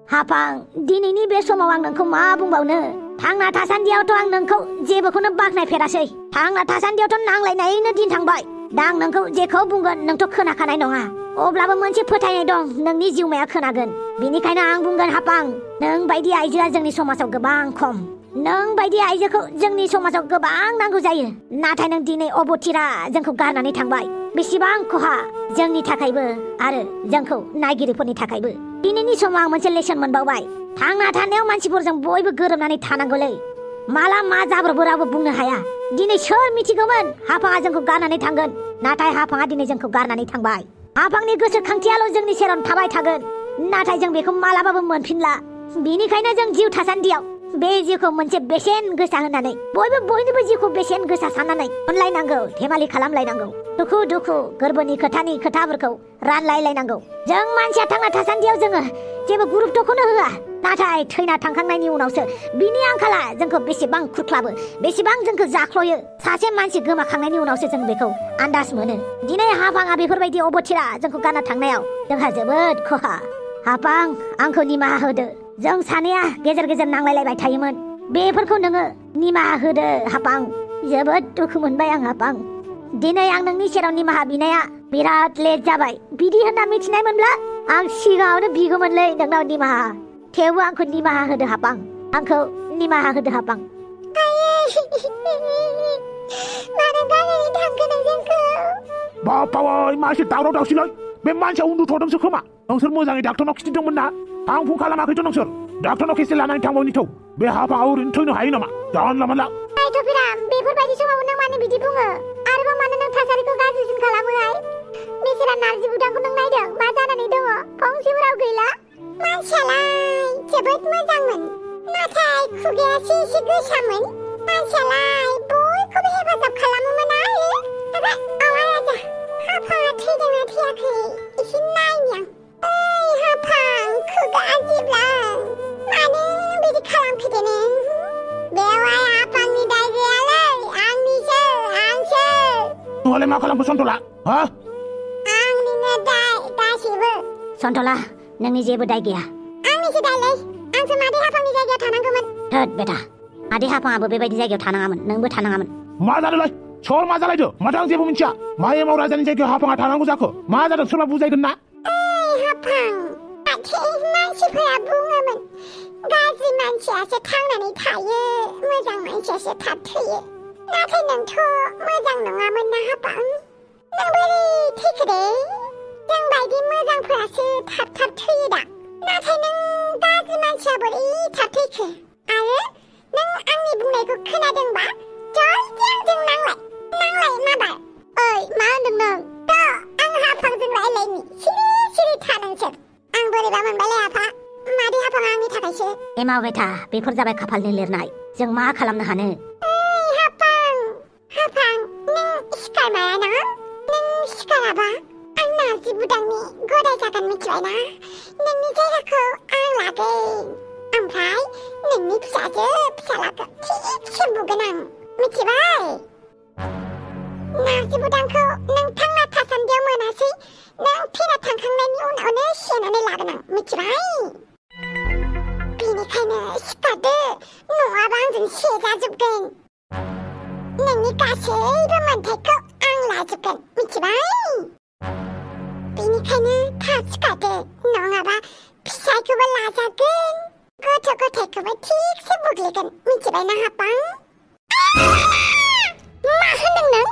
हाफां दिनैनि बे समाव आं नोंखौ मा बुंबावनो थांना थासान्दियावथ' आं नोंखौ जेबोखौनो बाखनायफेरासै थांना थासान्दियावथ' नांलायनायनो दिन थांबाय दा आं नोंखौ जेखौ बुंगोन नोंथ' खोनाखानाय नङा अब्लाबो मोनसे फोथायनाय दं नोंनि जिउमाया खोनागोन बेनिखायनो आं बुंगोन हाफां नों बायदि आइजोआ जोंनि समाजाव गोबां खम नों बायदि आइजोखौ जोंनि समाजाव गोबां नांगौ जायो नाथाय नों दिनै अबथिरा जोंखौ गारनानै थांबाय बेसेबां खहा जोंनि थाखायबो आरो जोंखौ नायगिरिफोरनि थाखायबो दिनैनि समाव आं मोनसे लेसन मोनबावबाय थांना थानायाव मानसिफोरजों बयबो गोरोबनानै थानांगौलै माला मा जाब्रबो रावबो बुंनो हाया दिनै सोर मिथिगौमोन हाफाङा जोंखौ गारनानै थांगोन नाथाय हाफाङा दिनै जोंखौ गारनानै थांबाय हाफांनि गोसोखांथियाल' जोंनि सेराव थाबाय थागोन नाथाय जों बेखौ मालाबाबो मोनफिनला बेनिखायनो जों जिउ थासान्दियाव बे जिउखौ मोनसे बेसेन गोसा होननानै बयबो बयनिबो जिउखौ बेसेन गोसा साननानै अनलायनांगौ धेमालि खालामलायनांगौ दुखु दुखु गोरबोनि खोथाफोरखौ रानलायलायनांगौ जों मानसिया थांना थासान्दियाव जोङो जेबो गुरुत्वखौनो होआ नाथाय थैना थांखांनायनि उनावसो बिनि आंखाला जोंखौ बेसेबां खुरख्लाबो बेसेबां जोंखौ जाख्लयो सासे मानसि गोमाखांनायनि उनावसो जों बेखौ आन्दाज मोनो दिनै हाफाङा बेफोरबायदि अबथिरा जोंखौ गारना थांनायाव जोंहा जोबोद खहा हाफां आंखौ निमाहा होदो जों सानैया गेजेर गेजेर नांलायलायबाय थायोमोन बेफोरखौ नोङो निमाहा होदो हाफां जोबोद दुखु मोनबाय आं हाफां दिनै आं नोंनि सेराव निमाहा बिनाया बिराद लेट जाबाय बिदि होनना मिथिनाय मोनब्ला आं सिगाङावनो बिगौमोनलै नोंनाव निमाहा थेवबो आंखौ निमाहा होदो हाफां आंखौ निमाहा होदो हाफां मानो गारनानै थांखो नों जोंखौ बापावै मासे दावराव दावसिलै बे मानसिया उन्दुथ'दोंसो खोमा नोंसोर मोजाङै डाक्टरनाव खिन्थिदोंमोन ना आं फन खालामाखैथ' नोंसोर डाक्टरनाव खेसे लानानै थांबावनि थौ बे हाफाङा ओरैनो थैनो हायो नामा जानला मोनला थ'फिराम बेफोरबायदि समाव नों मानो बिदि बुङो आरोबाव मानो नों थासारिखौ गाज्रिसिन खालामोहाय बेसेरा नारजि बुदांखौ नों नायदों मा जानानै दङ फंसेबो राव गैला मानसियालाय जोबोद मोजांमोन नाथाय खुगायासो एसे गोसामोन मानसियालाय बयखौबो हेफाजाब खालामोमोन आरो आवाराजा हाफाङा थैदोंना थैयाखै एसे नायनि आं ओइ हाफां खुगा आजिब्लां मानो बिदि खालामफैदो नों बेवहाय हाफांनि दाय गैयालै आंनिसो आंसो नोंहालाय मा खालामखो सन्तला हा आंनिनो दाय गासिबो सन्तला नोंनि जेबो दाय गैया आंनिसो दायलै आंसो मादै हाफांनि जायगायाव थानांगौमोन थोद बेटा मादै हाफाङाबो बेबायदि जायगायाव थानाङामोन नोंबो थानाङामोन मा जादोंलाय सोर मा जालायदो माथो आं जेबो मिथिया मा एमाव राजानि जायगायाव हाफाङा थानांगौ जाखो मा जादों सोरबा बुजायगोन ना ओइ हाफां माथो मानसिफोरा बुङोमोन गाज्रि मानसियासो थांनानै थायो मोजां मानसियासो थाब थैयो नाथाय नोंथ' मोजां नङामोन ना हाफां नों बोरै थैखो दे जों बायदि मोजांफोरासो थाब थाब थैयो दा नाथाय नों गाज्रि मानसिया बोरै थाब थैखो आरो नों आंनि बुंनायखौ खोनादोंबा जल्दि आंजों नांलाय माबार ओइ मा होनदों नों आं हाफांजों रायलायनि सिरि सिरि था नोंसोर आं बोरैबा मोनबायलै आफा मादै हाफाङा आंनि थाखायसो एमाव बेटा बेफोर जाबाय खाफालनि लिरनाय जों मा खालामनो हानो ओइ हाफां नों सिखारमाया ना नों सिखाराबा आं नारजि बुदांनि गदाय जागोन मिथिबायना नोंनि जायगाखौ आं लागोन ओमफ्राय नोंनि फिसाजो फिसालाखौ थिगसे बुगोन आं मिथिबाय नारजि बुदांखौ नों थांना थासान्दियाव मोनासै नों थैना थांखांनायनि उनावनो सेनानै लागोन आं मिथिबाय बेनिखायनो सिखारदो नङाबा आंजों सेजाजोबगोन नोंनि गासैबो मोन्थायखौ आं लाजोबगोन मिथिबाय बेनिखायनो थाब सिखारदो नङाबा फिसायखौबो लाजागोन गथ' गथायखौबो थिगसे बुग्लिगोन मिथिबायना हाफां मा होनदों नों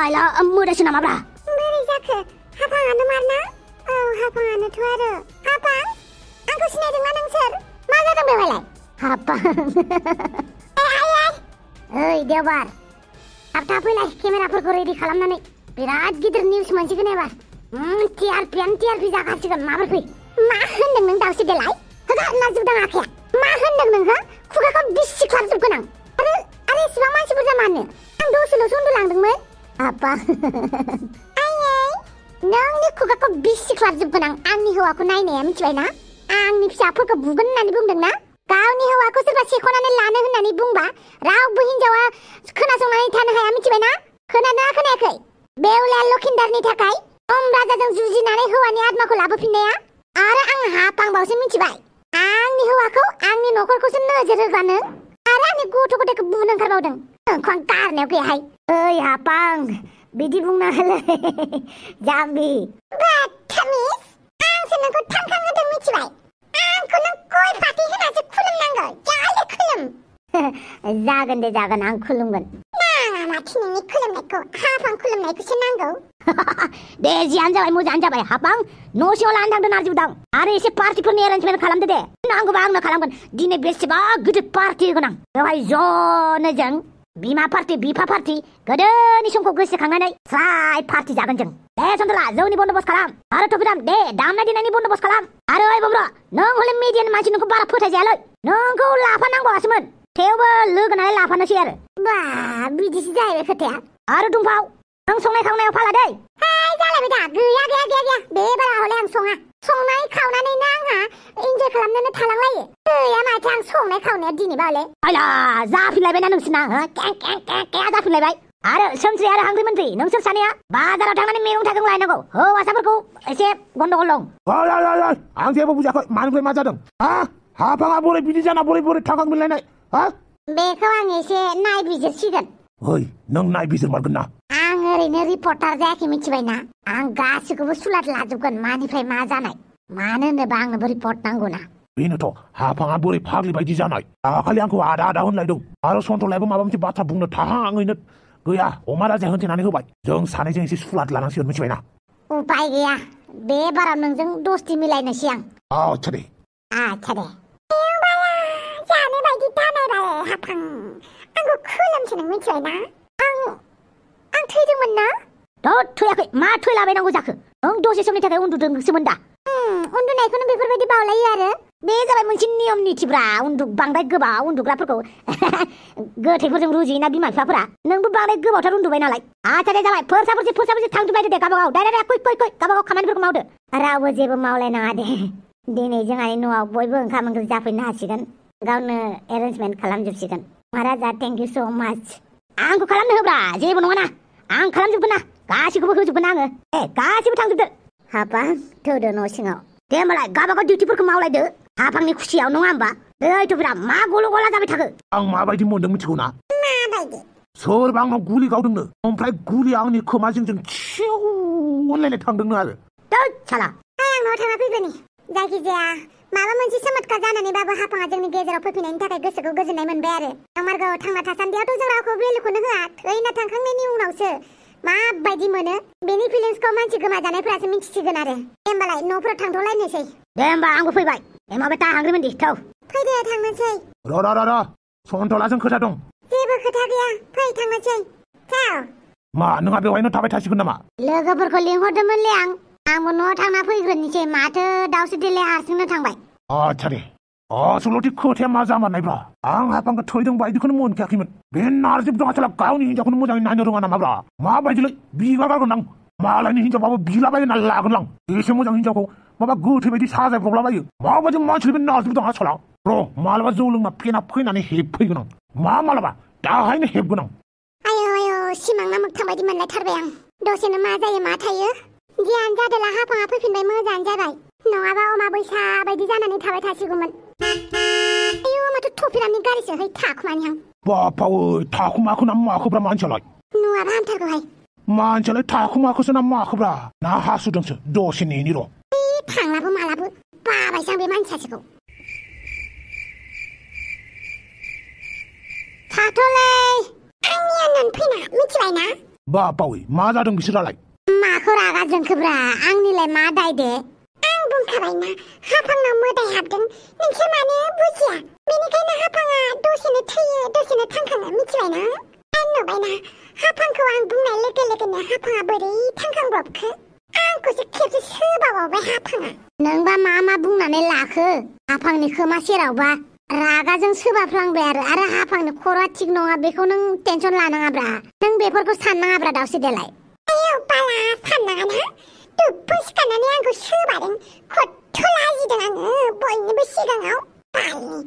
आयला मोदायसो नामाब्रा बोरै जाखो हाफाङानो मारना औ हाफाङानोथ' आरो हाफां आंखौ सिनायदोंना नोंसोर मा जादों बेवहायलाय हाफां ओइ देवबार थाब फैलाय केमेराफोरखौ रेडि खालामनानै बिराद गिदिर निउस मोनसिगोन एबार टिआरपि जाखासिगोन माबोरै फै मा होनदों नों दावसि देलाय होगारलाजोबदों आखाया मा होनदों नोंहा खुगाखौ बिसि खालामजोबगोन आं आरो एसेबां मानसि बुरजा मानो आं दसेल'सो उन्दुलांदोंमोन हाफां आयै नोंनि खुगाखौ बिसि खालामजोबगोन आं आंनि हौवाखौ नायनाया मिथिबायना आंनि फिसाफोरखौ बुगोन होननानै बुंदोंना गावनि हौवाखौ सोरबा सेख'नानै लानो होननानै बुंबा रावबो हिनजावा खोनासंनानै थानो हाया मिथिबायना खोनादोंना खोनायाखै बेउलाया लखिन्दारनि थाखाय राजाजों जुजिनानै हौवानि आत्माखौ लाबोफिननाया आरो आं आं हाफांबावसो मिथिबाय आंनि हौवाखौ आंनि न'खरखौसो नोजोर होगानो आरो आंनि गथ' गथायखौ बुनो ओंखारबावदों आंखौ आं गारनायाव गैयाहाय ओइ हाफां बिदि बुंना होलै जाम्बि बदतमिज आंसो नोंखौ थांखां होदों मिथिबाय आंखौ नों गय फाथै होनासो खुलुमनांगौ जाले खुलुम जागोन दे जागोन आं खुलुमगोन नाङा माथो नोंनि खुलुमनायखौ हाफां खुलुमनायखौसो नांगौ दे जियानो जाबाय मोजाङानो जाबाय हाफां न' सिङाव लानो थांदों नारजि बुदां आरो एसे पार्टिफोरनि एरेन्जमेन्ट खालामदो दे नांगौबा आंनो खालामगोन दिनै बेसेबा गिदिर पार्टि होगोन आं बेवहाय ज'नो जों बिमा पार्टि बिफा पार्टि गोदोनि समखौ गोसोखांनानै स्राय पार्टि जागोन जों दे सन्तला जौनि बन्दोबस्त खालाम आरो टपिराम दे दामनाय देनायनि बन्दोबस्त खालाम आरो ओइ बब्र नों हले मिडियानि मानसि नोंखौ बारा फोथायजायालै नोंखौ लाफानांगौआसोमोन थेवबो लोगो नालाय लाफानोसै आरो बा बिदिसो जाहैबाय खोथाया आरो दुमफाव नों संनाय खावनायाव फाला दै हाय जालायबाय दा गैया बे बारा हले आं सङा संनाय खावनानैनो आंहा इन्जय खालामनोनो थालांलायो गैया माथो आं संनाय खावनाया दिनैबा हले आयला जाफिनलायबायना नोंसिना कें जाफिनलायबाय आरो सोमस्रि आरो हांग्रि मन्त्रि नोंसोर सानैया बाजाराव थांनानै मैगं थाइगं लायनांगौ हौवासाफोरखौ एसे गन्डगल दं आं जेबो बुजियाखै मानिफ्राय मा जादों हाफाङा बोरै बिदि जाना बोरै थांखां मिलायनाय बेखौ आं एसे नायबिजिरसिगोन ओइ नों नायबिजिरमारगोन ना आं ओरैनो रिपर्टार जायाखै मिथिबायना आं गासिखौबो सुलाद लाजोबगोन मानिफ्राय मा जानाय मानो होनोबा आंनोबो रिपर्ट नांगौना बेनोथ' हाफाङा बोरै फाग्लि बायदि जानाय दाखालि आंखौ आदा होनलायदों आरो सन्थलायाबो माबा मोनसे बाथ्रा बुंनो थाहाङैनो गैया अमा राजाया होनथेनानै होबाय जों सानैजों एसे सुलाद लानांसिगोन मिथिबायना उपाय गैया बे बाराव नोंजों दस्ति मिलायनोसै आं आच्छा दे जानो बायदि दानायबाय हाफां आंखौ खोलोमसो नों मिथिबायना आं थैदोंमोन ना थैयाखै मा थैलाबायनांगौ जाखो नों दसे समनि थाखाय उन्दुदोंसोमोन दा उन्दुनायखौनो बेफोरबायदि बावलायो आरो बे जाबाय मोनसे नियम नितिब्रा बांद्राय गोबाव उन्दुग्राफोरखौ गोथैफोरजों रुजुयोना बिमा बिफाफोरा नोंबो बांद्राय गोबावथार उन्दुबाय नालाय आच्छा दे जाबाय फोरसाफोरसि थांजोबलायदो दे गावबागाव दे कुइक गावबागाव खामानिफोरखौ मावदो रावबो जेबो मावलायनाङा दे दिनै जोंहानि न'आव बयबो ओंखाम ओंख्रि जाफैनो हासिगोन गावनो एरेन्जमेन्ट खालामजोबसिगोन महाराजा थेंक इउ सो माच आंखौ खालामनो होब्रा जेबो नङाना आं खालामजोबगोन ना गासिखौबो होजोबगोन आङो गासिबो थांजोबदो हाफां थौदो न' सिङाव दे होमबालाय गावबागाव डिउटिफोरखौ मावलायदो हाफांनि खुसियाव नङा होमबा ओइ टुपिरा मा गल' गला जाबाय थाखो आं माबायदि मोनदों मिथिगौ ना माबायदि सोरबा आंनाव गुलि गावदोंनो ओमफ्राय गुलिया आंनि खोमा जिंजों छिउ होनलायनाय थांदोंनो आरो साला आं न'आव थांना फैगोनि जायखिजाया माबा मोनसे चमत्कार जानानैबाबो हाफाङा जोंनि गेजेराव फैफिननायनि थाखाय गोसोखौ गोजोननाय मोनबाय आरो नंमारगौ थांना थासान्दियावथ' जों रावखौ भेलुखौनो होआ थैना थांखांनायनि उनावसो माबायदि मोनो बेनि फिलिंसखौ मानसि गोमाजानायफोरासो मिथिसिगोन आरो होमबालाय न'फोराव थांथ'लायनोसै दे होमबा आंबो फैबाय माबा हांग्रिमोनदि थौ फैदो थांनोसै र सन्थलाजों खोथा दं जेबो खोथा गैया फै थांनोसै थाव मा नोंहा बेवहायनो थाबाय थासिगोन नामा लोगोफोरखौ लिंहरदोंमोनलै आंबो न'आव थांना फैग्रोनोसै माथो दाउसो देलाय हारसिंनो थांबाय आच्छा दे आसलथे खोथाया मा जामारनायब्रा आं हाफांखौ थैदों बायदिखौनो मोनखायाखैमोन बे नारजि बुदाङा गावनि हिन्जावखौनो मोजाङै नायनो रोङा नामाब्रा माबायदिलै बिगा गारगोन आं मालायनि हिन्जावबाबो बिलाबायो ना लागोन आं एसे मोजां हिन्जावखौ माबा गोथै बायदि साजायब्रबलाबायो माबायदि मानसिनि बे नारजि बुदाङा साला र' मालाबा जौ लोंना फेना फैनानै हेबफैगोन आं मालाबा दाहायनो हेबगोन आं आयौ सिमांना मोगथां बायदि मोनलायथारबाय आं दसेनो मा जायो मा थायो जियानो जादोला हाफाङा फैफिनबाय मोजाङानो जाबाय नङाबा अमा बैसा बायदि जानानै थाबाय थासिगौमोन आयौ माथो टपिरामनि गारिसो है थाखुमानिहां बापावै थाखुमाखो ना माखोब्रा मानसियालाय नुवाबा हामथारगौहाय मानसियालाय थाखुमाखोसो ना माखोब्रा ना हासुदोंसो दसे नेनि र' थांलाबो मालाबो बाबायसो आं बे मानसि सासेखौ थाथ'लै आंनि आननानै फैना मिथिबाय ना बापावै मा जादों बिसोरालाय माखौ रागा जोंखोब्रा आंनिलाय मा दाय दे आं बुंखाबायना हाफांनाव मोदाय हाबदों नोंसोर मानो बुजिया बेनिखायनो हाफाङा दसेनो थैयो दसेनो थांखाङो मिथिबायना आं नुबायना हाफांखौ आं बुंनाय लोगो लोगोनो हाफाङा बोरै थांखांब्रबखो आंखौसो खेबसे सोबावबाय हाफाङा नोंबा मा बुंनानै लाखो हाफांनि खोमा सेरावबा रागाजों सोबाफ्लांबाय आरो हाफांनि खर'आ थिग नङा बेखौ नों टेनसन लानाङाब्रा नों बेफोरखौ साननाङाब्रा दावसे देलाय आयौ बाला साननाङाना दुब्बो सिखारनानै आंखौ सोबादों खथ्थ' लाजिदों आङो बयनिबो सिगाङाव बालनि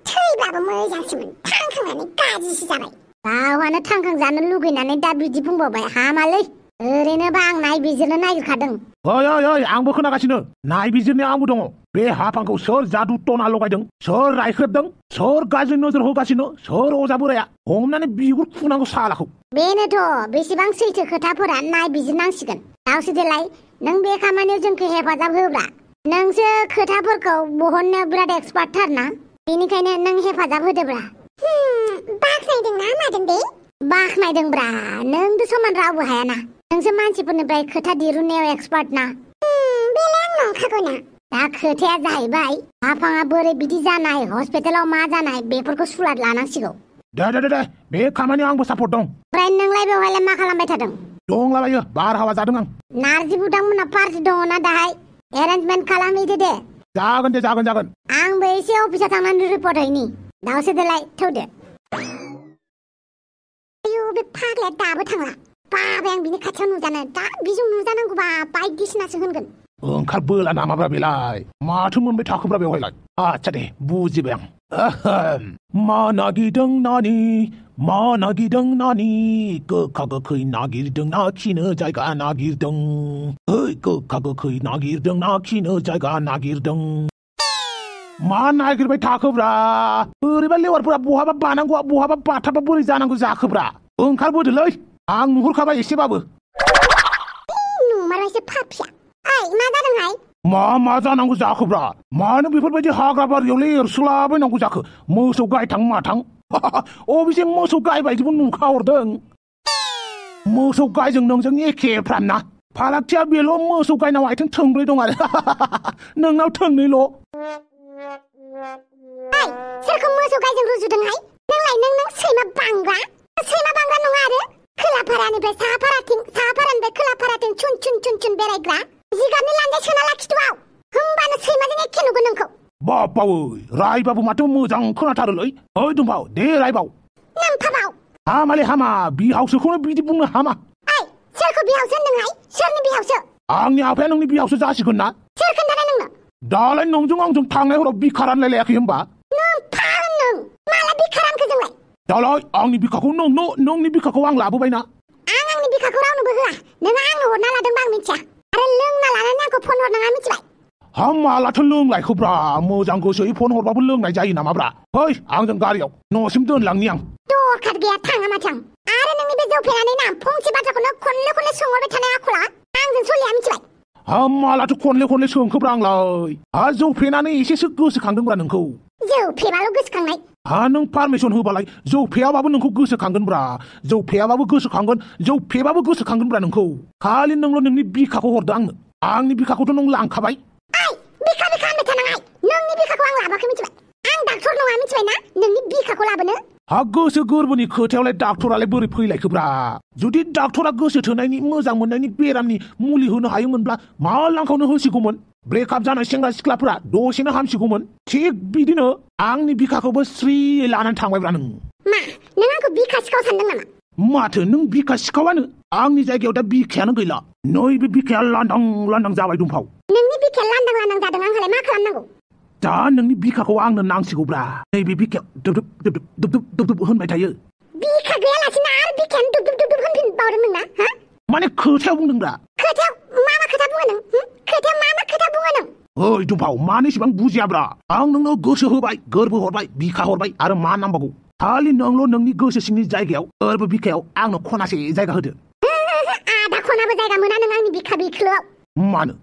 थैब्लाबो मोजांसोमोन थांखांनानै गाज्रिसो जाबाय गावहानो थांखांजानो लुगैनानै दा बिदि बुंबावबाय हामालै ओरैनोबा आं नायबिजिरनो नागिरखादों। ओइ आंबो खोनागासिनो नायबिजिरनाया आंबो दङ। बे हाफांखौ सोर जादु टना लगायदों, सोर रायख्रेबदों, सोर गाज्रि नोजोर होगासिनो, सोर अजा बोराया हमनानै बिगुर खुनांगौ सालाखौ। बेनोथ' बेसेबां सैथो खोथाफोरा नायबिजिरनांसिगोन। दाउसोदेलाय नों बे खामानियाव जोंखौ हेफाजाब होब्रा। नोंसो खोथाफोरखौ बहननो बिराद एक्सपार्टथार ना, बेनिखायनो नों हेफाजाब होदोब्रा। बाख्नायदों ना मादों बे? बाख्नायदोंब्रा, नोंथ' समान रावबो हायाना। नोंसो मानसिफोरनिफ्राय खोथा दिरुननायाव एक्सपार्ट ना। बेलाय आं नंखागौ ना। दा खोथाया जाहैबाय हाफाङा बोरै बिदि जानाय, हस्पिटालाव मा जानाय बेफोरखौ सुलाद लानांसिगौ। दे बे खामानियाव आंबो सापर्ट दं। ओमफ्राय नोंलाय बेवहायलाय मा खालामबाय थादों? दंलाबायो, बारहावा जादों आं। नारजि बुदांमोनहा पार्टि दङ ना दाहाय? एरेन्जमेन्ट खालामहैदो दे। जागोन दे जागोन। आंबो एसे अफिसाव थांनानै रिपर्ट हैनि। दाउसोदेलाय थौदो। आयु बे फाग्लाया दाबो थांला। बाबाय आं बिनि खाथियाव नुजानो। दा बिजों नुजानांगौबा बायदिसिनासो होनगोन। ओंखारबोला नामाब्रा बेलाय? माथो मोनबाय थाखोब्रा बेवहायलाय? आच्छा दे बुजिबाय आं। मा नागिरदों नानि, गोखा गोखै नागिरदों ना खिनो जायगा नागिरदों? गोखा गोखै नागिरदों ना खिनो जायगा नागिरदों? मा नागिरबाय थाखोब्रा? बोरैबा लेवारफोरा बहाबा बानांगौ बहाबा बाथाबा बोरै जानांगौ जाखोब्रा? ओंखारबोदोलै, आं नुहुरखाबाय एसेबाबो। नुमारबायसो पापिया। ओइ मा जादोंहाय? मा जानांगौ जाखोब्रा? मानो बेफोरबायदि हाग्रा बारियावलाय एरसोलाबायनांगौ जाखो? मोसौ गायथां माथां अबेसे मोसौ गाय बायदिबो नुखाहरदों। मोसौ गायजों नोंजों एखेफ्राम ना। फारागथिया बेल' मोसौ गायनाव आथिं थोंब्रै दं आरो नोंनाव थोंनैल'। ओइ सोरखौ मोसौ गायजों रुजुदोंहाय? नोंलाय नों सैमा बांग्रा? सैमा बांग्रा नङा आरो खोलाफारानिफ्राय साहाफारानिफ्राय खोलाफाराथिं चुन बेरायग्रा जिगाबनि लान्जाय सोना लाखिथ'आव, होमबानो सैमाजों एखे नुगोन नोंखौ। बापावै, रायबाबो माथो मोजां खोनाथारोलै। ओइ दुमबाव दे रायबाव। नोंथाबाव। हामालै हामा, बिहावसोखौनो बिदि बुंनो हामा। ओइ सोरखौ बिहावसो होनदोंहाय? सोरनि बिहावसो? आंनि आफाया नोंनि बिहावसो जासिगोन ना। सोर खोन्थानाय नोंनो? दालाय नोंजों आंजों थांनाय हराव बिखा रानलायलायाखै होमबा? नों माला बिखा रानखो जोंलाय? दालाय आंनि बिखाखौ नोंनि बिखाखौ आं लाबोबायना। आं आंनि बिखाखौ रावनोबो होआ। नों आंनो हरना लादोंबा आं मिथिया। आरो लोंना लानानै आंखौ फन हरनाङा, मिथिबाय? मालाथो लोंलायखोब्रा? मोजां गोसोयै फन हरबाबो लोंनाय जायो नामाब्रा? फै आंजों गारियाव, न'सिम दोनलांनि आं। दरखार गैया, थाङा माथो आं। आरो नोंनि बे जौ फेनानै ना फंसे बाथ्राखौनो खनले सोंहरबाय थानाय आखला आंजों सोलिया, मिथिबाय? मालाथो खनले सोंखोब्रा आंलाय? जौ फेनानै एसेसो गोसोखांदोंब्रा नोंखौ। जौ फेबाल' गोसोखांनाय? नों पारमिसन होबालाय जौ फेयाबाबो नोंखौ गोसोखांगोनब्रा। जौ फेयाबाबो गोसोखांगोन, जौ फेबाबो गोसोखांगोनब्रा नोंखौ। खालि नोंल' नोंनि बिखाखौ हरदो आंनो। आंनि बिखाखौथ' नों लांखाबाय। बिखा होनबाय थानाङा। नोंनि बिखाखौ आं लाबाखै, मिथिबाय? आं डाक्टर नङा, मिथिबाय ना? नोंनि बिखाखौ लाबोनो। गोसो गोरबोनि खोथायावलाय डाक्टरालाय बोरै फैलायखोब्रा? जुदि डाक्टरा गोसो थोनायनि मोजां मोननायनि बेरामनि मुलि होनो हायोमोनब्ला मा लांखावनो होसिगौमोन। ब्रेकआप जानाय सेंग्रा सिख्लाफोरा दसेनो हामसिगौमोन। थिग बिदिनो आंनि बिखाखौबो स्रि लानानै थांबायब्रा नों। मा नों आंखौ बिखा सिखाव सानदों नामा? माथो नों बिखा सिखावानो? आंनि जायगायाव दा बिखायानो गैला। नैबे बिखाया लांदां जाबाय दुमफाव। नोंनि बिखाया लांदां जादों, आंहालाय मा खालामनांगौ? दा नोंनि बिखाखौ आंनो नांसिगौब्रा। नैबे बिखायाव दुब होनबाय थायो। बिखा गैयालासिनो आरो बिखायानो दुब होनफिनबावदों नोंना? माने खोथायाव बुंदोंब्रा। खोथायाव मा खोथा बुङो नों? खोथायाव मा खोथा बुङो नों? ओइ दुमफाव, मानो इसेबां बुजियाब्रा? आं नोंनाव गोसो होबाय, गोरबो हरबाय, बिखा हरबाय, आरो मा नांबावगौ? खालि नोंल' नोंनि गोसो सिंनि जायगायाव गोरबो बिखायाव आंनो खनासे जायगा होदो। आधा खनाबो जायगा मोना नों आंनि बिखा बिख्लोआव। मानो?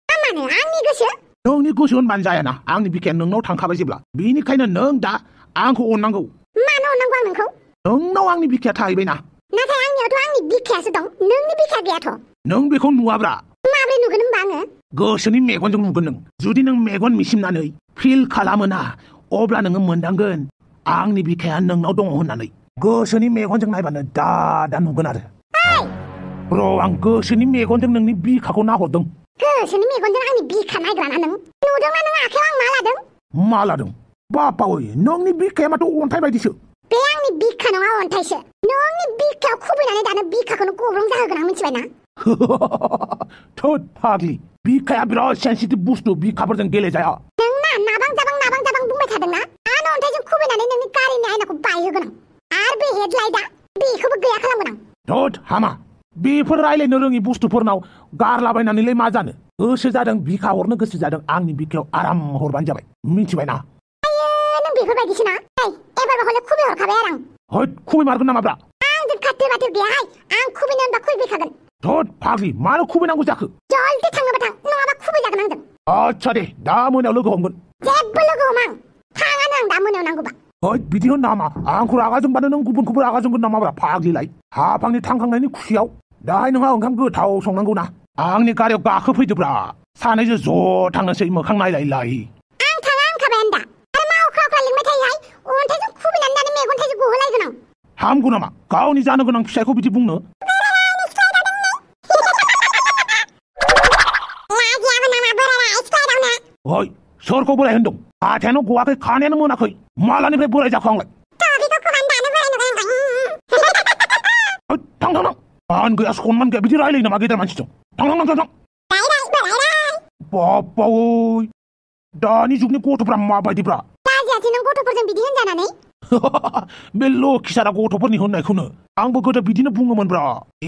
आंनि गोसो? नोंनि गोसो होनबानो जायाना। आंनि बिखाया नोंनाव थांखाबाय जेब्ला, बेनिखायनो नों दा आंखौ अननांगौ। मानो अननांगौ आं नोंखौ? नोंनाव आंनि बिखाया थाहैबायना। नाथाय आंनियावथ' आंनि बिखायासो दं, नोंनि बिखा गैयाथ'। नों बेखौ नुवाब्रा। माब्रै नुगोन होनबा आङो? गोसोनि मेगनजों नुगोन नों। जुदि नों मेगन मिसिमनानै फिल खालामोना, अब्ला नोङो मोनदांगोन आंनि बिखाया नोंनाव दङ होननानै। गोसोनि मेगनजों नायबानो दा नुगोन आरो। आं गोसोनि मेगनजों नोंनि बिखाखौ नाहरदों। गोसोनि मेगनजों आंनि बिखा नायग्राना नों? नुदोंना नों आखायाव आं मा लादों? मा लादों? बापावै, नोंनि बिखाया माथो अन्थाइ बायदिसो। बे आंनि बिखा नङा, अन्थाइसो। नोंनि बिखायाव खुबैनानै दानो बिखाखौनो गब्लं जाहोगोन आं, मिथिबायना? थोद फाग्लि, बिखाया बिराद सेन्सिटिभ बुस्थु, बिखाफोरजों गेलेजाया। नों ना नाबां जाबां बुंबाय थादोंना? आंनो अन्थाइजों खुबैनानै नोंनि गारिनि आयनाखौ बायहोगोन आं। आरो बे हेडलाइटआ, बेखौबो गैया खालामगोन आं। थोद हामा, बेफोर रायलायनो रोङि बुस्थुफोरनाव गारलाबायनानैलाय मा जानो गोसो जादों बिखा हरनो गोसो जादों आंनि बिखायाव आराम हरबानो जाबाय मिथिबायना नों बेफोरबायदिसो ना एबार हले खुबै हरखाबाय आरो आं होद खुबैमारगोन नामाब्रा आंजों खाथि बाथि गैयाहाय आं खुबैनो होनबा खुबैखागोन थोद फाग्लि मानो खुबैनांगौ जाखो जल्दि थाङोबा थां नङाबा खुबै जागोन आंजों आच्छा दे दा मोनायाव लोगो हमगोन जेबो लोगो हम आं थाङानो आं दा मोनायाव नांगौबा होद बिदि होन नामा आंखौ रागा जोंबानो नों गुबुनखौबो रागा जोंगोन नामाब्रा फाग्लिलाय हाफांनि थांखांनायनि खुसियाव दाहाय नोंहा ओंखाम गोथाव संनांगौ ना आंनि गारियाव गाखोफैदोब्रा सानैजों ज' थांनोसै मोखां नायलायलाय आं थाङा होनखाबाय दा आरो मा अख्रा अख्रा लिंबाय थायोहाय अन्थाइजों खुबैनानै दानि मेगन थाइजों गहोलायगोन आं हामगौ नामा गावनि जानो गोनां फिसायखौ बिदि बुंनो ओइ सोरखौ बोराय होनदों हाथायानो गवाखै खानायानो मोनाखै मालानिफ्राय बोराय जाखो आंलाय थां थां थां मान गैया सनमान गैया बिदि रायलायो नामा गेदेर मानसिजों थां थां थां थां बाबा ओइ दानि जुगनि गथ'फ्रा माबायदिब्रा लाजियासै नों गथ'फोरजों बिदि होनजानानै बे लखिसारा गथ'फोरनि होननायखौनो आंबो गोदो बिदिनो बुङोमोनब्रा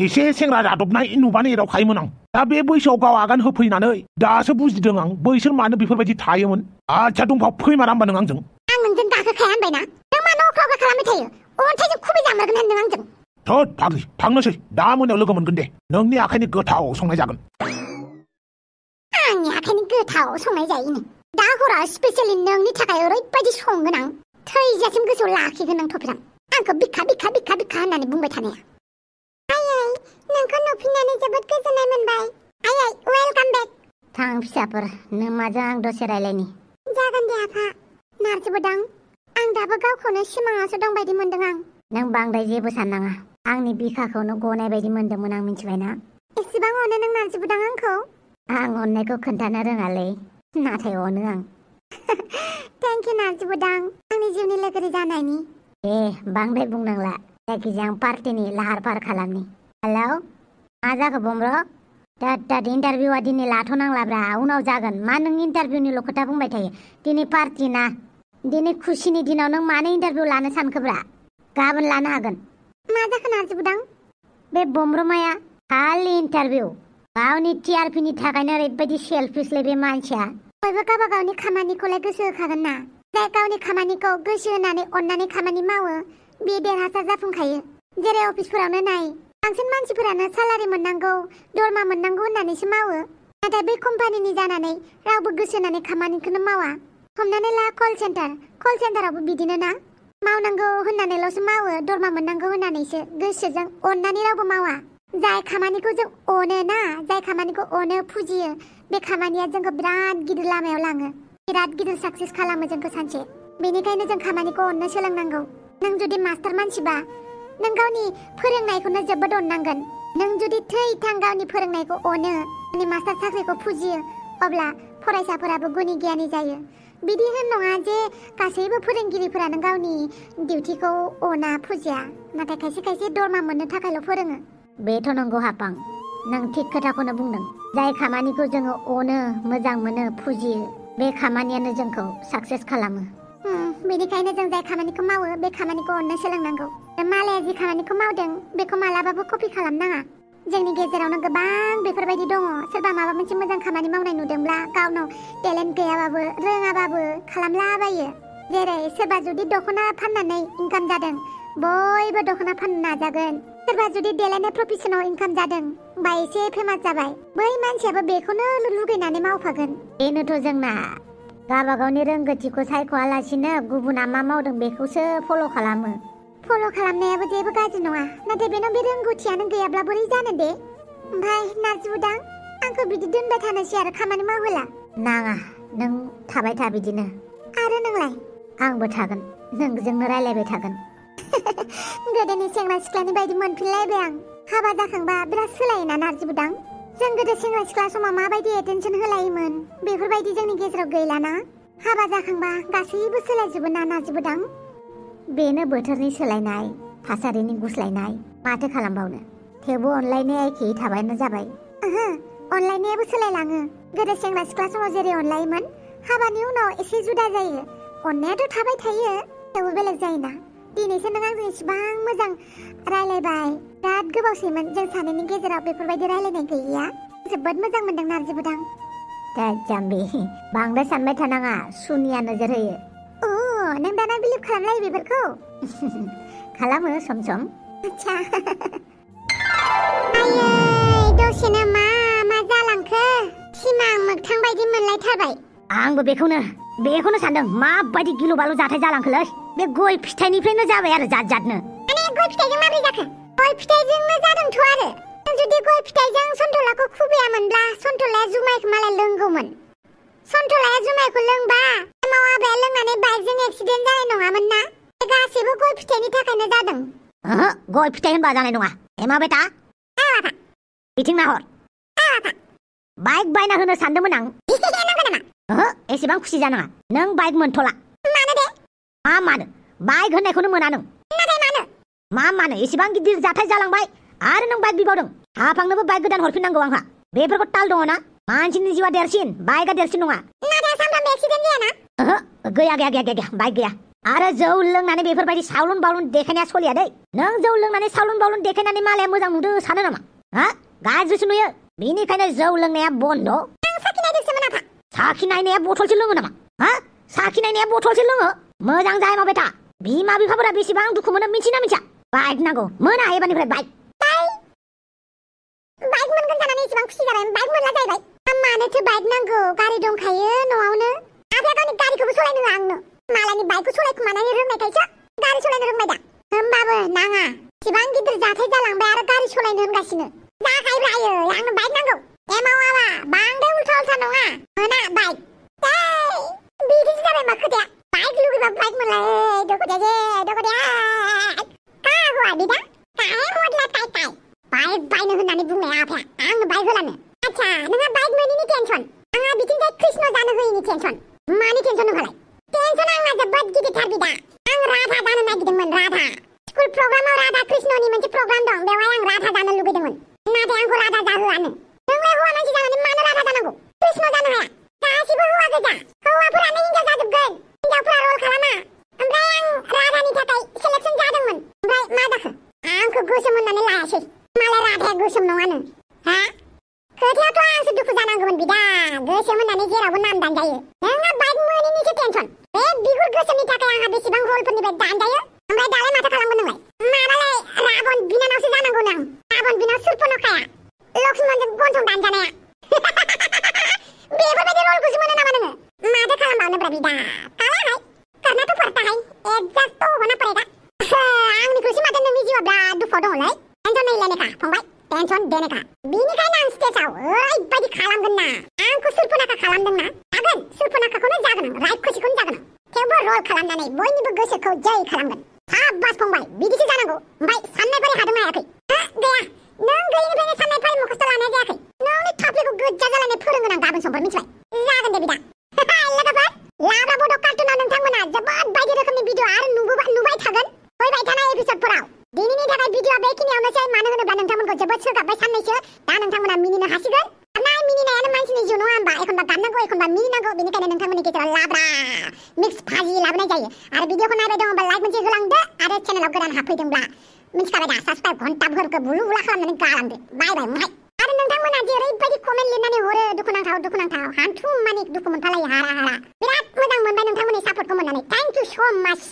एसे सेंग्रा जादबनाय नुबानो एदावखायोमोन आं दा बे बैसोआव गाव आगान होफैनानै दासो बुजिदों आं बैसोर मानो बेफोरबायदि थायोमोन आच्छा दंफा फैमारा होमबा नों आंजों आं नोंजों गाखोखाया होनबायना नों मानो अख्रा अख्रा खालामबाय थायो अन्थाइजों खुबै जामारगोन होनदों आंजों थोद फाग्लि थांनोसै दा मोनायाव लोगो मोनगोन दे नोंनि आखाइनि गोथाव संनाय जागोन आंनि आखाइनि गोथाव संनाय जायोनो दा हरा स्पेसियेलि नोंनि थाखाय ओरैबायदि संगोन आं थैजासिम गोसोआव लाखिगोन आं थफिराम आंखौ बिखा बिखा बिखा बिखा होननानै बुंबाय थानाया आयै नोंखौ नुफिननानै जोबोद गोजोननाय मोनबाय आयै वेलकाम बेक थां फिसाफोर नों माजों आं दसे रायलायनि जागोन दे आफा नारजिबोदां आं दाबो गावखौनो सिमाङावसो दं बायदि मोनदों आं नों बांद्राय जेबो साननाङा आंनि बिखाखौनो गनाय बायदि मोनदोंमोन आं मिथिबायना एसेबां अनो नों नारजिबोदां आंखौ आं अननायखौ खोन्थानो रोङालै नाथाय अनो आं थेंक इउ नारजिबोदां आंनि जिउनि लोगोरि जानायनि दे बांद्राय बुंनांला जायखिजाया आं पार्टिनि लाहार फाहार खालामनि हेलौ मा जाखो बमब्र दाद इन्टारभिउआ दिनै लाथ'नांलाब्रा उनाव जागोन मा नों इन्टारभिउनिल' खोथा बुंबाय थायो दिनै पार्टि ना दिनै खुसिनि दिनाव नों मानो इन्टारभिउ लानो सानखोब्रा गाबोन लानो हागोन मा जाखो नारजिबोदां बे बमब्रमाया खालि इन्टारभिउ गावनि टिआरपिनि थाखायनो ओरैबायदि सेल्फिसलै बे मानसिया बयबो गावबा गावनि खामानिखौलाय गोसो होखागोन ना जाय गावनि खामानिखौ गोसो होनानै अननानै खामानि मावो बे देरहासार जाफुंखायो जेरै अफिसफोरावनो नाय बांसिन मानसिफोरानो सालारि मोननांगौ दरमा मोननांगौ होननानैसो मावो नाथाय बै कम्पानिनि जानानै रावबो गोसो होनानै खामानिखौनो मावा हमनानै ला कल सेन्टारावबो बिदिनो ना मावनांगौ होननानैल'सो मावो दरमा मोननांगौ होननानैसो गोसोजों अननानै रावबो मावा जाय खामानिखौ जों अनो ना जाय खामानिखौ अनो फुजियो बे खामानिया जोंखौ बिराद गिदिर लामायाव लाङो बिराद गिदिर साक्सेस खालामो जोंखौ सानसे बेनिखायनो जों खामानिखौ अननो सोलोंनांगौ नों जुदि मास्टार मानसिबा नों गावनि फोरोंनायखौनो जोबोद अननांगोन नों जुदि थैथां गावनि फोरोंनायखौ अनो गावनि मास्टार साख्रिखौ फुजियो अब्ला फरायसाफोराबो गुनि गियानि जायो बिदि नङा जे गासैबो फोरोंगिरिफोरानो गावनि डिउटिखौ अना फुजिया नाथाय खायसे खायसे दरमा मोननो थाखायल' फोरोङो बेथ' नंगौ हापां नों थिग खोथाखौनो बुंदों जाय खामानिखौ जोङो अनो मोजां मोनो फुजियो बे खामानियानो जोंखौ साक्सेस खालामो बेनिखायनो जों जाय खामानिखौ मावो बे खामानिखौ अननो सोलोंनांगौ मालाया जि खामानिखौ मावदों बेखौ मालाबाबो कपि खालामनाङा जोंनि गेजेरावनो गोबां बेफोरबायदि दङ सोरबा माबा मोनसे मोजां खामानि मावनाय नुदोंब्ला गावनाव टेलेन्ट गैयाबाबो रोङाबाबो खालामलाबायो जेरै सोरबा जुदि दख'ना फाननानै इनकाम जादों बयबो दख'ना फाननो नाजागोन सोरबा जुदि देलायनाय प्रफेसनाव इनकाम जादों बा एसे फेमास जाबाय बै मानसियाबो बेखौनो लुगैनानै मावफागोन बेनोथ' जोंना गावबा गावनि रोंगौथिखौ सायख'आलासिनो गुबुना मा मावदों बेखौसो फल' खालामनायाबो जेबो गाज्रि नङा नाथाय बेनाव बे रोंगौथियानो गैयाब्ला बोरै जानो दे ओमफ्राय नारजिबोदां आंखौ बिदि दोनबाय थानोसै आरो खामानि मावहोला नाङा नों थाबाय था बिदिनो आरो नोंलाय आंबो थागोन नोंजोंनो रायलायबाय थागोन गोदोनि सेंग्रा सिख्लानि बायदि मोनफिनलायबाय आं हाबा जाखांबा बिराद सोलायोना नारजिबोदां जों गोदो सेंग्रा सिख्ला समाव माबायदि एटेनसन होलायोमोन बेफोरबायदि जोंनि गेजेराव गैलाना हाबा जाखांबा गासैबो सोलायजोबो ना नारजिबोदां बेनो बोथोरनि सोलायनाय थासारिनि गुस्लायनाय माथो खालामबावनो थेवबो अनलायनाया एखेयै थाबायानो जाबाय अनलायनायाबो सोलायलाङो गोदो सेंग्रा सिख्ला समाव जेरै अनलायोमोन हाबानि उनाव एसे जुदा जायो अननायाथ' थाबाय थायो थेवबो बेलेग जायोना दिनैसो नों आंजों इसिबां मोजां रायलायबाय बिराद गोबावसैमोन जों सानैनि गेजेराव बेफोरबायदि रायलायनाय गैया जोबोद मोजां मोनदों नारजि बुदां दा जाम्बि बांद्राय सानबाय थानाङा सुनिया नोजोर होयो नों दाना बिलिभ खालामलायो बेफोरखौ खालामो सम सम आच्छा आयै दसेनो मा जालांखो सिमां मोगथां बायदि मोनलायथारबाय आंबो बेखौनो सानदों माबायदि गिलु बालु जाथाय जालांखोलै बे गय फिथाइनिफ्रायनो जाबाय आरो जातनो माने गय फिथाइजों माबोरै जाखो गय फिथाइजोंनो जादोंथ' आरो नों जुदि गय फिथाइजों सन्थलाखौ खुबैयामोनब्ला सन्थलाया जुमायखौ मालाय लोंगौमोन सन्थलाया जुमायखौ लोंबा मावाबाया लोंनानै बाइकजों एक्सिडेन्ट जानाय नङामोन ना गासैबो गय फिथाइनि थाखायनो जादों गय फिथाइ होनबा जानाय नङा एमा बेटा बिथिं नाहर बाइक बायना होनो सानदोंमोन आं एसेबां खुसि जानाङा नों बाइक मोनथ'ला मानो दे मानो बाइक होननायखौनो मोना नों मानो एसेबां गिदिर जाथाय जालांबाय आरो नों बाइक बिबावदों आफांनोबो बाइक गोदान हरफिननांगौ आंहा बेफोरखौ ताल दङ ना मानसिनि जिउआ देरसिन बाइकआ देरसिन नङा सानफ्रामबो एक्सिडेन्ट जायाना गैया बाइक गैया आरो जौ लोंनानै बेफोरबायदि सावलुन बावलुन देखायनाया सलिया दै नों जौ लोंनानै सावलुन बावलुन देखायनानै मालाया मोजां नुदों सानो नामा गाज्रिसो नुयो बेनिखायनो जौ लोंनाया बन्द साखि नायनाया बथलसो लोङो नामा साखि नायनाया बथलसो लोङो मोजां जाय मा बेटा बिमा बिफाफोरा बेसेबां दुखु मोनो मिथिना मिथिया बाइक नांगौ मोना एबारनिफ्राय बाइक मोनगोन जानानै एसेबां खुसि जाबाय बाइक मोनला जाहैबाय मानोथो बाइक नांगौ गारि दंखायो न'आवनो आफाया गावनि गारिखौबो सलायनो होआ आंनो मालायनि बाइकखौ सलायखुमानानै रोंनायखायसो गारि सलायनो रोंबाय दा होमबाबो नाङा एसेबां गिदिर जाथाय जालांबाय आरो गारि सलायनो होनगासिनो जाखायब्रायो आंनो बाइक नांगौ एमावाबा बांद्राय उल्था नङा मोना बाइक बिदिसो जाबाय मा खोथाया बाइक लुगैबा बाइक मोनला दख'दिया हौवा बिदा काहे हदला टाइ बाइक बायनो होननानै बुंनाय आफाया आंनो बाइक होलानो आच्छा नोंहा बाइक मोनैनि टेनसन आंहा बिथिंजाय कृष्ण जानो होयैनि टेनसन मानि टेनसन नोंहालाय टेनसन आंना जोबोद गिदिरथार बिदा आं राधा जानो नागिरदोंमोन राधा स्कुल प्रग्रामाव राधा कृष्णनि मोनसे प्रग्राम दं बेवहाय आं राधा जानो लुगैदोंमोन नाथाय आंखौ राधा जाहोआनो नोंलाय हौवा मानसि जानानै मानो राधा जानांगौ कृष्ण जानो हाया गासिबो हौवा गोजा हौवाफोरानो हिनजाव जाजोबगोन हिनजावफोरा रल खालामा ओमफ्राय आं राधानि थाखाय सेलेक्सन जादोंमोन ओमफ्राय मा जाखो आंखौ गोसोम होननानै लायासै मालाय राधाया गोसोम नङानो खोथायावथ' आंसो दुखु जानांगौमोन बिदा गोसोम होननानै जेरावबो नाम दानजायो नोंहा बाइक मोनैनिसो टेनसन बे बिगुर गोसोमनि थाखाय आंहा बेसेबां हलफोरनिफ्राय दानजायो ओमफ्राय दालाय माथो खालामगोन नोंलाय माबालाय राबन बिनानावसो जानांगौ नों राबन बिनाव सुर्पनखाया लक्ष्मणजों गन्थं दानजानाया बेफोरबायदि रलखौसो मोनो नामा नोङो माथो खालामबावनोब्रा बिदा कालाहाय करना तो पड़ता है एडजस्ट तो होना पड़ेगा आंनिख्रुइसो माथो नोंनि जिउआ बिराद दुखुआव दङलै टेनसन नहीं लेने का फंबाय टेनसन देने का बिनिखायनो आं स्टेजआव ओरैबायदि खालामगोन ना आंखौ सुर्पनखा खालामदोंना जागोन सुर्पनखाखौनो जागोन आं रायखुसिखौनो जागोन आं थेवबो रल खालामनानै बयनिबो गोसोखौ जै खालामगोन साबास फंबाय बिदिसो जानांगौ ओमफ्राय साननायफोरा हादोंना हायाखै गैया नों गैयिनिफ्रायनो साननायफोरा मुखस्थ' लानाय जायाखै नोंनि थाफ्लिखौ गोजा जालायनाय फोरोंगोन आं गाबोन समफोर मिथिबाय जागोन दे बिदा लोगोफोर लाब्रा बड' कार्टुनाव नोंथांमोना जोबोद बायदि रोखोमनि भिडिअ आरो नुबाय थागोन फैबाय थानाय एपिसडफोराव दिनैनि थाखाय भिडिअआ बेखिनियावनोसै मानो होनोब्ला नोंथांमोनखौ जोबोद सोगाबबाय साननैसो दा नोंथांमोना मिनिनो हासिगोन मिनिनायानो मानसिनि जिउ नङा होनबा एखनबा गाबनांगौ एखनबा मिनिनांगौ बेनिखायनो नोंथांमोननि गेजेराव लाब्रा मिक्स भाजि लाबोनाय जायो आरो भिडिअखौ नायबाय दङबा लाइक मोनसे होलांदो आरो चेनेलाव गोदान हाबफैदोंब्ला मिथिखाबाय दा साबस्क्राइब घन्टाफोरखौ बुलु बुला खालामनानै गालांदो बाय आरो नोंथांमोना जेरैबायदि कमेन्ट लिरनानै हरो दुखुनांथाव हान्थु मानि दुखु मोनफालायो हारा बिराद मोजां मोनबाय नोंथांमोननि सापर्टखौ मोननानै थैंक यू सो माच